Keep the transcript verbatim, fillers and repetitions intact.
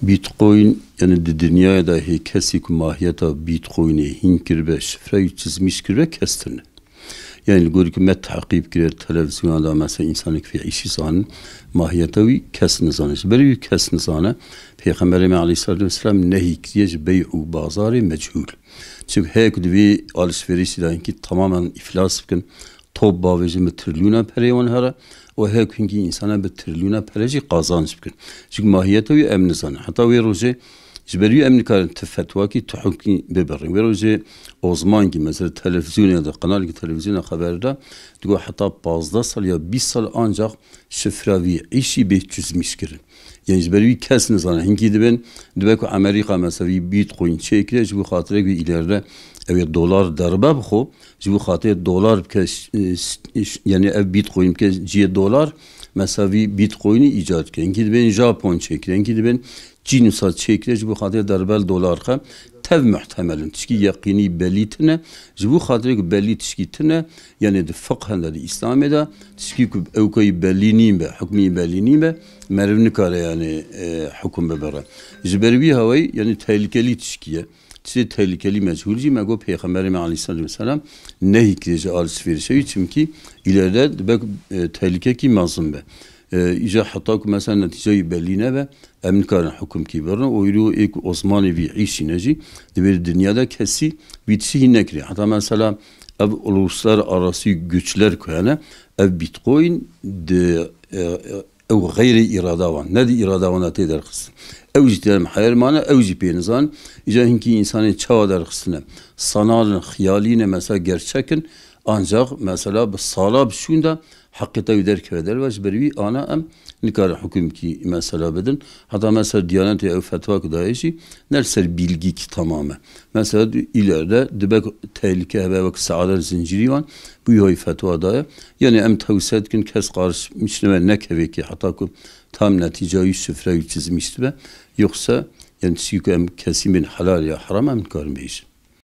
Bitcoin, yani di dinyayê de hê kesî ku mahiyeta Bitcoinê hîn kiribe, şifre wî çizmîş kiribe, kes tune. Yani li gorî ku me teqîb kiriye, televizyona da mesela insanek vê îşî zanin, mahiyeta wî kes nizane. Ji ber wî kes nizane, Pêxemberê me aleyhissalatu vesselam nehî kiriye ji bey'û bazarê mechûl. Çimkî heye ku di vê alişverişî de hinkî tamamen îflas bikin, top bavêjin, bi trilyona perê wan here û heye ku hinkî însana bi trilyona pere jî qazanc bikin. Çimkî mahiyeta wî em nizanin. Heta wê rojê ji ber wî em nikarin ti fetwakî, ti hukmî bibirin. Wê rojê Osmankî mesela televizyonê de, qenalekî televizyonê xeber da, digot heta pazdeh sal ya bîst sal ancak şifra vî îşî bê çizmîş kirin. Yani ji ber wî kes nizane. Hinkî dibên, dibe ku Amerîka mesela vî Bitcoin çêkire, ji bo xatirê ku îlerde ew ê dolar derbe bixwe, ji bo xatirê dolar bike, ş-, ş-, ş-, yani ev Bitcoin bike cihê dolar, mesela vî Bitcoinî îcat bike. Hinkî dibên Japon çêkire, hinkî dibên Çîn wisa çêkire, ji bo xatirê derbe li dolar xe. Tev muhtemelin. Tişkî yeqînî belî tine. Ji bo xatirê ku belî tişkî tine, yani di fiqhen de, di Îslamê de, tişkî ku ew kayî belî nîn be, hukmî belî nîn be, meriv nikare yani, e, hukum bibire. Ji ber wî hawayî yani tehlikelî tişkî ye. Tiştê tehlikelî mechûl jî me got Pêxemberê me aleyhissalatu vesselam nehî kiriye ji alişverişê wî, çimkî îleride dibe ku, e, tehlikekî mezin be. E, îca heta ku mesela netîceyî belî nebe, em nikarin hukum kî birin. Û îro ê ku Osmanê vî îşîne jî di vê dinya de kesî vî tişî hîn nekiriye. Heta mesela ev uluslararası güçler ku hene, ev Bitcoin di, e, e, ew xeyrê îrada wan, ne di îrada wan de tê derxistin. Ew jî tê em heyr mane, ew jî pê nizan. Îca hinkî însanê çawa derxistine. Sanal in, xiyalî ne, mesela gerçek in. Ancak mesela bi sala bi şûn de heqê te wî derkeve derve, ji ber wî ana em nikarin hukmkî mesela bidin. Heta mesela Diyanetê ew fetwa ku daye jî ne li ser bîlgîkî temam e. Mesela di-, îlerde dibe ku tehlike hebe wek Seadet Zincirî wan, bi wî hayî fetwa daye. Yani em tewse dikin kes qarşimîş nebe, nekeve kê heta ku tam netîca wî şifre wî çizmîş dibe. Yoksa yani tiştî ku em kesî bên helal ya heram em nikarin bêjin.